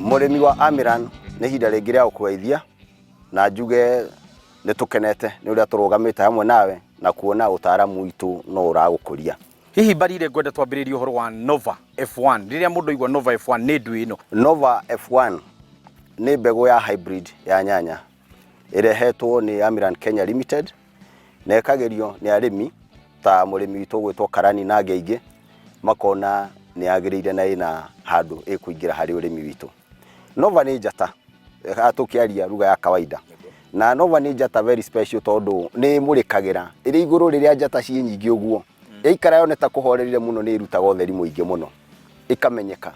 Mũrĩmi wa Amiran, nĩ ihinda rĩngĩ rĩa gũkũgeithia na njuge nĩ tũkenete nĩ ũrĩa tũrũgamĩte hamwe nawe na kuona ũtaaramu witũ no ũragũkũria. Hihi Mbarire, ngwenda twambĩrĩrie ũhoro wa Nova F1. Rĩrĩa mũndũ aigua Nova F1, nĩ ndwĩ ĩno? Nova F1 nĩ mbegũ ya hybrid ya nyanya ĩrehetwo nĩ Amiran Kenya Limited na ĩkagerio nĩ arĩmi ta mũrĩmi witũ ũgwĩtwo Karani na angĩ aingĩ, makona nĩ yagĩrĩire na ĩna handũ ĩkũingĩra harĩ ũrĩmi witũ. Nova nĩ njata haha tũkĩaria lugha ya kawaida, na Nova nĩ njata very special tondũ nĩ ĩmũrĩkagĩra ĩrĩ igũrũ. Rĩrĩa njata ciĩ nyingĩ ũguo, yaikara yone ta kũhorerire mũno, nĩ ĩrutaga ũtheri mũingĩ mũno ĩkamenyeka.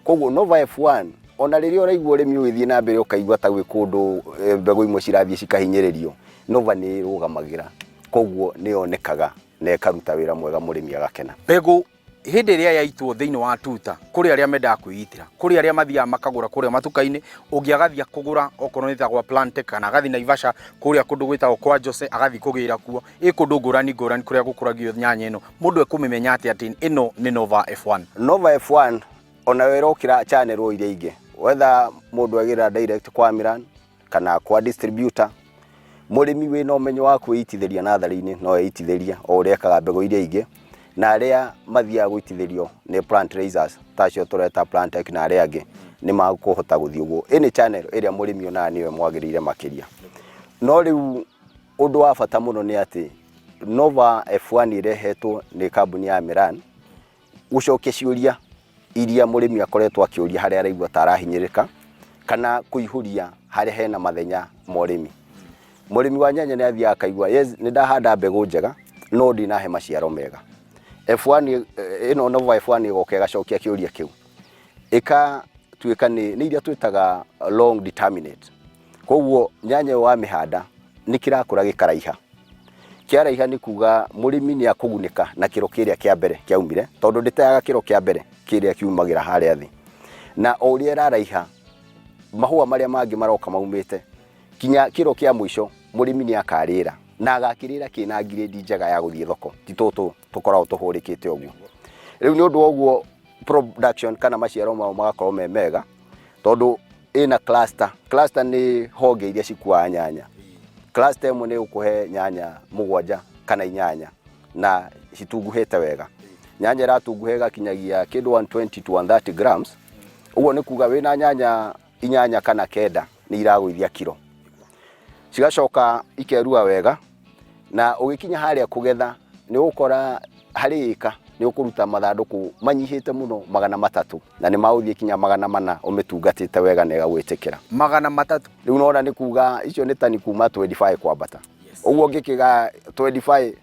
Koguo Nova F1, ona rĩrĩa ũraigua ũrĩmi ũgĩthiĩ na mbere, ũkaigua ta gwĩ kũndũ mbegũ imwe cirathiĩ cikahinyĩrĩrio, Nova nĩ ĩrũgamagĩra, koguo nĩ yonekaga na ĩkaruta wĩra mwega, mũrĩmi agakena. Mbegũ hĩndĩ ĩrĩa yaitwo thĩinĩ wa tuta, kũrĩ arĩa mendaga kwĩitĩra, kũrĩ arĩa mathiaga makagũra kũrĩa matuka-inĩ. Ũngĩ agathiĩ kũgũra okorwo nĩ ta Plantec, kana agathiĩ Naivasha kũrĩa kũndũ gwĩtagwo kwa Jose, agathiĩ kũgĩra kuo. Ĩ kũndũ ngũrani ngũrani kũrĩa gũkũragio nyanya ĩno, mũndũ ekũmĩmenya atĩa atĩ ĩno nĩ Nova F1? Nova F1 onayo ĩrokĩra channel o iria ingĩ, whether mũndũ agĩra direct kwa Amiran kana kwa distributor. Mũrĩmi wĩna ũmenyo wa kwĩitithĩria natharĩ-inĩ no eitithĩrie o ũrĩa ekaga mbegũ iria ingĩ, na arĩa mathiaga gũitithĩrio nĩ plant raisers ta acio tũreta Plantec na arĩa angĩ nĩ makũhota gũthiĩ ũguo. Any channel ĩrĩa mũrĩmi onaga nĩyo ĩmwagĩrĩire makĩria. No rĩu ũndũ wa bata mũno nĩ atĩ Nova F1 ĩrehetwo nĩ kambuni ya Amiran gũcokia ciũria iria mũrĩmi akoretwo akĩũria harĩa araigua ta arahinyĩrĩka, kana kũihũria harĩa hena mathenya ma ũrĩmi. Mũrĩmi wa nyanya nĩ athiaga akaigua, yes, nĩ ndahanda mbegũ njega no ndinahe maciaro mega. F1 ĩno, Nova F1, ĩgoka ĩgacokia kĩũria kĩu, ĩkatuĩka nĩ iria twĩtaga long determinate. Koguo nyanya ĩyo wamĩhanda nĩ kĩrakũra gĩkaraiha. Kĩaraiha nĩ kuga mũrĩmi nĩ akũgunĩka na kĩro kĩrĩa kĩa mbere kĩaumire, tondũ ndĩteaga kĩro kĩa mbere kĩrĩa kiumagĩra harĩa thĩ. Na o ũrĩa ĩraraiha, mahũa marĩa mangĩ maroka maumĩte kinya kĩro kĩa mũico, mũrĩmi nĩ akarĩra na agakĩrĩra kĩna ngirĩndi njega ya gũthiĩ thoko, ti tũtũ tũkoragwo tũhũrĩkĩte ũguo. Rĩu nĩ ũndũ wa ũguo production kana maciaro mao magakorwo me mega, tondũ ĩna cluster. Cluster nĩ honge iria cikuaga nyanya. Cluster ĩmwe nĩ ĩgũkũhe nyanya mũgwanja kana inyanya na citunguhĩte wega. Nyanya ĩratunguha ĩgakinyagia kĩndũ 120 to 130 grams. Ũguo nĩ kuga wĩna nyanya inyanya kana kenda nĩ iragũithia kiro, cigacoka ikerua wega, na ũgĩkinya harĩa kũgetha nĩ ũgũkora harĩ ĩka nĩ ũkũruta mathandũkũ manyihĩte mũno 300, na nĩ magũthiĩ kinya 400 ũmĩtungatĩte wega na ĩgagwĩtĩkĩra. 300? Rĩu nona nĩ kuga icio nĩ tani kuma 25 kwambata ũguo. Ũngĩkĩga 25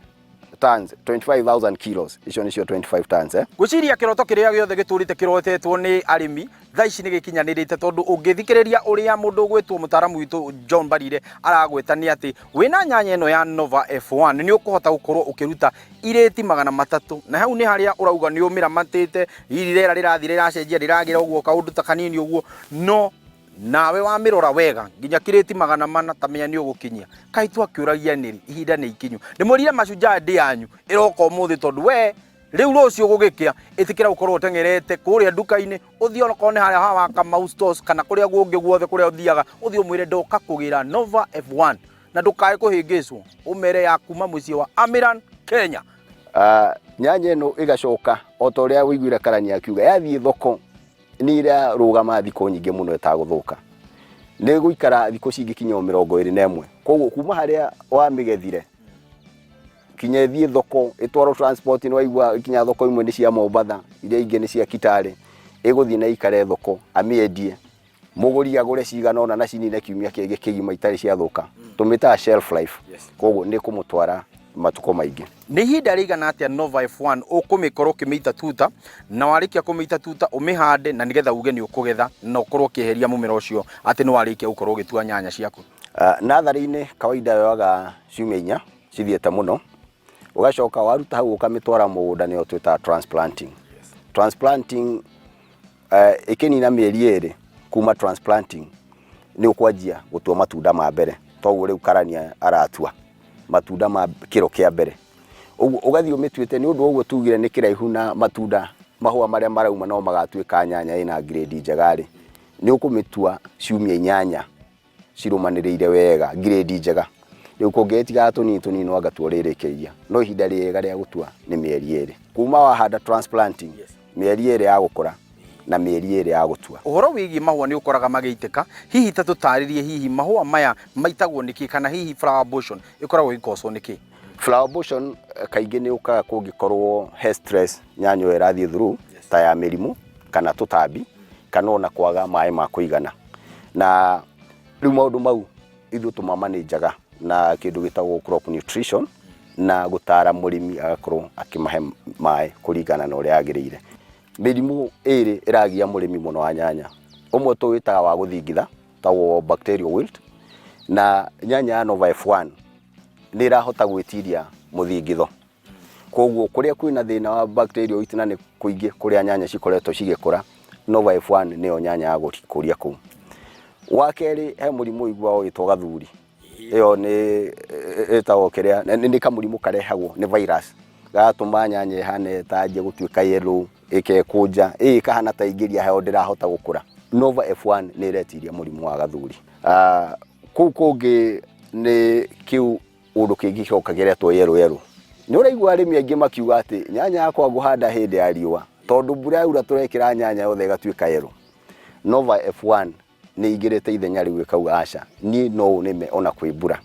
tons, 25,000 kilos, icio nĩcio 25 tons, eh? Ngwĩciria kĩroto kĩrĩa gĩothe gĩtũrĩte kĩrotetwo nĩ arĩmi thaa ici nĩ gĩkinyanĩrĩte, tondũ ũngĩthikĩrĩria ũrĩa mũndũ ũgwĩtwo mũtaaramu witũ John Mbarire aragwĩta nĩ atĩ wĩna nyanya ĩno ya Nova F1 nĩ ũkũhota gũkorwo ũkĩruta irĩti 300, na hau nĩ harĩa ũrauga nĩ ũmĩramatĩte. Hihi rĩera rĩrathiĩ rĩracenjia, rĩragĩra ũguo kaũndũ ta kanini ũguo, no nawe wamĩrora wega nginya kirĩti 400 ta menya nĩ ũgũkinyia. Kaĩ twakĩũragia nĩrĩ? Ihinda nĩ ikinyu. Ndĩmwĩrire Mashujaa Day yanyu ĩroka ũmũthĩ, tondũ we rĩu rũciũ gũgĩkĩa ĩtĩkĩra gũkorwo ũteng'erete kũrĩa nduka-inĩ, ũthiĩ onokorwo nĩ harĩa hawa Kamau Stores kana kũrĩa kũngĩ guothe kũrĩa ũthiaga, ũthiĩ ũmwĩre ndoka kũgĩra Nova F1, na ndũkae kũhĩngĩcwo, ũmere ya kuma mũciĩ wa Amiran Kenya. Nyanya ĩno ĩgacoka o ta ũrĩa ũiguire Karani akiuga, yathiĩ thoko nĩ ĩrarũgama thikũ nyingĩ mũno ĩtagũthũka, nĩ gũikara thikũ cingĩkinya o 21. Koguo kuma harĩa wamĩgethire kinya ĩthiĩ thoko, ĩtwarwo transport, nĩ waigua kinya thoko imwe nĩ cia Mombatha, iria ingĩ nĩ cia Kitale, ĩgũthiĩ na ikare thoko, amĩendie, mũgũri agũre cigana ũna na cinine kiumia kĩngĩ kĩgima itarĩ ciathũka. Tũmĩtaga shelf life. Koguo nĩ kũmũtwara matukũ maingĩ. Nĩ ihinda rĩigana atĩa Nova F1 ũkũmĩkorwo ũkĩmĩita tuta, na warĩkia kũmĩita tuta ũmĩhande, na nĩgetha uge nĩ ũkũgetha na ũkorwo ũkĩeheria mũmera ũcio atĩ nĩ warĩkia gũkorwo ũgĩtua nyanya ciaku? Natharĩ-inĩ kawaida yoyaga ciumia 4 cithiĩte mũno. Ũgacoka waruta hau ũkamĩtwara mũgũnda, nĩyo twĩtaga transplanting. Transplanting ĩkĩnina mĩeri 2 kuma transplanting nĩ ũkwanjia gũtua matunda ma mbere. Toguo rĩu Karani aratua matunda ma kĩro kĩa mbere ũguo, ũgathiĩ ũmĩtuĩte. Nĩ ũndũ wa ũguo tugire nĩ kĩraihu na matunda, mahũa marĩa marauma no magatuĩka nyanya ĩna grade njega rĩ. Nĩ ũkũmĩtua ciumia 8 cirũmanĩrĩire wega, grade njega. Rĩu kũngĩtigaga tũnini tũnini no anga tuo ũrĩrĩkĩria, no ihinda rĩega rĩa gũtua nĩ mĩeri 2 kuma wahanda transplanting, mĩeri 2 ya gũkũra na mĩeri 2 ya gũtua. Ũhoro wĩgiĩ mahũa nĩ ũkoraga magĩitĩka, hihi ta tũtarĩrie hihi mahũa maya maitagwo nĩkĩ kana hihi flower abortion ĩkoragwo ĩgĩkocwo nĩkĩ? Flower abortion kaingĩ nĩ yũkaga kũngĩkorwo he stress nyanya ĩyo ĩrathiĩ through ta ya mĩrimũ kana tũtambi kana ona kwaga maĩ ma kũigana. Na rĩu maũndũ mau ithuĩ tũmamanĩnjaga na kĩndũ gĩtagwo crop nutrition na gũtara mũrĩmi agakorwo akĩmahe maĩ kũringana na ũrĩa yagĩrĩire. Mĩrimũ ĩrĩ ĩragia mũrĩmi mũno wa nyanya, ũmwe tũwĩtaga wa gũthingitha tagwo bacterial wilt, na nyanya ya Nova F1 nĩ ĩrahota gwĩtiria mũthingitho. Koguo kũrĩa kwĩna thĩna wa bacterial wilt na nĩ kũingĩ kũrĩa nyanya cikoretwo cigĩkũra, Nova F1 nĩyo nyanya ya gũkũria kũu. Wa kerĩ he mũrimũ ũiguaga ũgĩtwo gathuri, ĩyo nĩ ĩtagwo kĩrĩa, nĩ kamũrimũ karehagwo nĩ virus, gagatũma nyanya ĩhane ta yanjia gũtuĩka yellow, ĩkekũnja, ĩkahana ta ĩingĩria heho ndĩrahota gũkũra. Nova F1 nĩ ĩretiria mũrimũ wa gathuri. Kũu kũngĩ nĩ kĩu ũndũ kĩngĩ gĩoka kĩretwo yellow yellow. Nĩ ũraigua arĩmi aingĩ makiuga atĩ nyanya yakwa ngũhanda hĩndĩ ya riũa, tondũ mbura yaura tũrekĩra nyanya yothe ĩgatuĩka yellow. Nova F1 nĩ ĩingĩrĩte ithenya rĩu ĩkauga aca, niĩ no nĩme ona kwĩ mbura,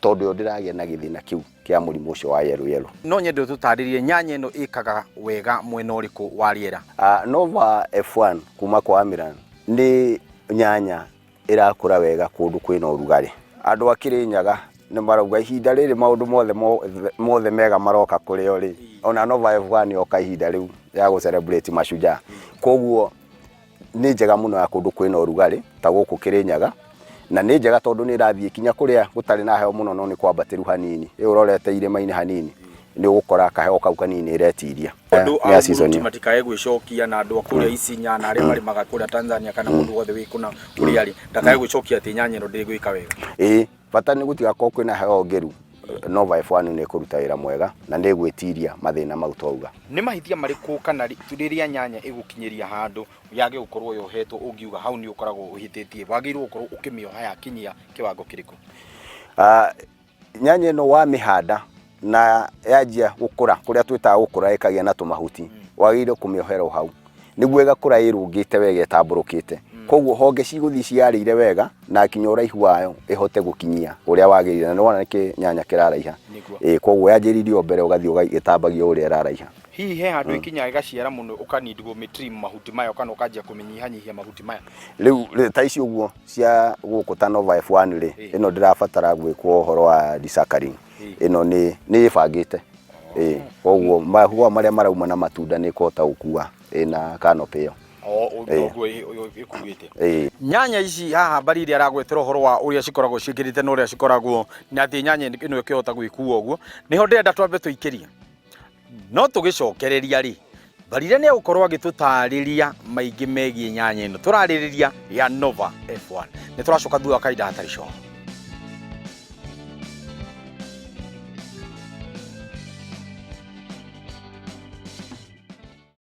tondũ yo ndĩragĩa na gĩthĩna kĩu kĩa mũrimũ ũcio wa yellow yellow. No nyende ũtũtarĩrie nyanya ĩno ĩkaga wega mwena ũrĩkũ wa rĩera? Nova F1 kuma kwa Amiran nĩ nyanya ĩrakũra wega kũndũ kwĩna ũrugarĩ. Andũ a Kĩrĩnyaga nĩ marauga ihinda rĩrĩ maũndũ mothe mothe mega maroka kũrĩ o rĩ, ona Nova F1 yoka ihinda rĩu ya gũ celebrate mashujaa. Koguo nĩ njega mũno ya kũndũ kwĩna ũrugarĩ ta gũkũ Kĩrĩnyaga, na nĩ njega tondũ nĩ ĩrathiĩ kinya kũrĩa gũtarĩ na heho mũno no nĩ kwambatĩru hanini, ĩyo ũrorete irĩma-inĩ hanini nĩ ũgũkora kaheho kau kanini ĩretiria. Andũ a Burundi matikae gwĩcokia na andũ a kũrĩa Isinya na arĩa marĩmaga kũrĩa Tanzania kana mũndũ wothe wĩ kũna kũrĩa arĩ ndakae gwĩcokia atĩ nyanya ĩno ndĩgwĩka wega. Ĩĩ, bata nĩ gũtigakorwo kwĩna heho ngĩru, Nova F1 nĩ ĩkũruta wĩra mwega na nĩ ĩgwĩtiria mathĩna mau twauga. Nĩ mahĩtia marĩkũ kana rĩrĩa nyanya ĩgũkinyĩria handũ yage gũkorwo yohetwo ũngiuga hau nĩ ũkoragwo ũhĩtĩtie, wagĩrĩirwo gũkorwo ũkĩmĩoha yakinyia kĩwango kĩrĩkũ? Nyanya ĩno wamĩhanda na yanjia gũkũra, kũrĩa twĩtaga gũkũra ĩkagĩa na tũmahuti, wagĩrĩirwo kũmĩohera o hau nĩguo ĩgakũra ĩrũngĩte wega ĩtambũrũkĩte. Koguo honge cigũthiĩ ciarĩire wega na kinya ũraihu wayo ĩhote gũkinyia ũrĩa wagĩrĩire, na nĩwona nĩkĩ nyanya kĩraraiha. Ĩĩ, koguo yanjĩrĩirie o mbere ũgathiĩ ũgĩtambagia ũrĩa ĩraraiha. Hihi he handũ ĩkinyaga ĩgaciara mũno ũka need kũmĩ trim mahuti mayo kana ũkanjia kũmĩnyihanyihia mahuti maya? Rĩu ta ici ũguo cia gũkũ ta Nova F1 rĩ, ĩno ndĩrabatara gwĩkwo ũhoro wa desuckering. Ĩno nĩ ĩbangĩte. Ĩĩ, koguo mahũa marĩa marauma na matunda nĩ ĩkũhota gũkua ĩna canopy ĩyo. Noguo ĩkuĩte. Nyanya ici haha Mbarire aragwetera ũhoro wa ũrĩa cikoragwo ciĩkĩrĩte na ũrĩa cikoragwo na atĩ nyanya ĩno ĩkĩhota gwĩkua ũguo. Nĩho ndĩrenda twambe tũikĩrie. No tũgĩcokereria rĩ, Mbarire nĩ egũkorwo agĩtũtarĩria maingĩ megiĩ nyanya ĩno tũrarĩrĩria ya Nova F1. Nĩ tũracoka thutha wa kahinda hatarĩ coho.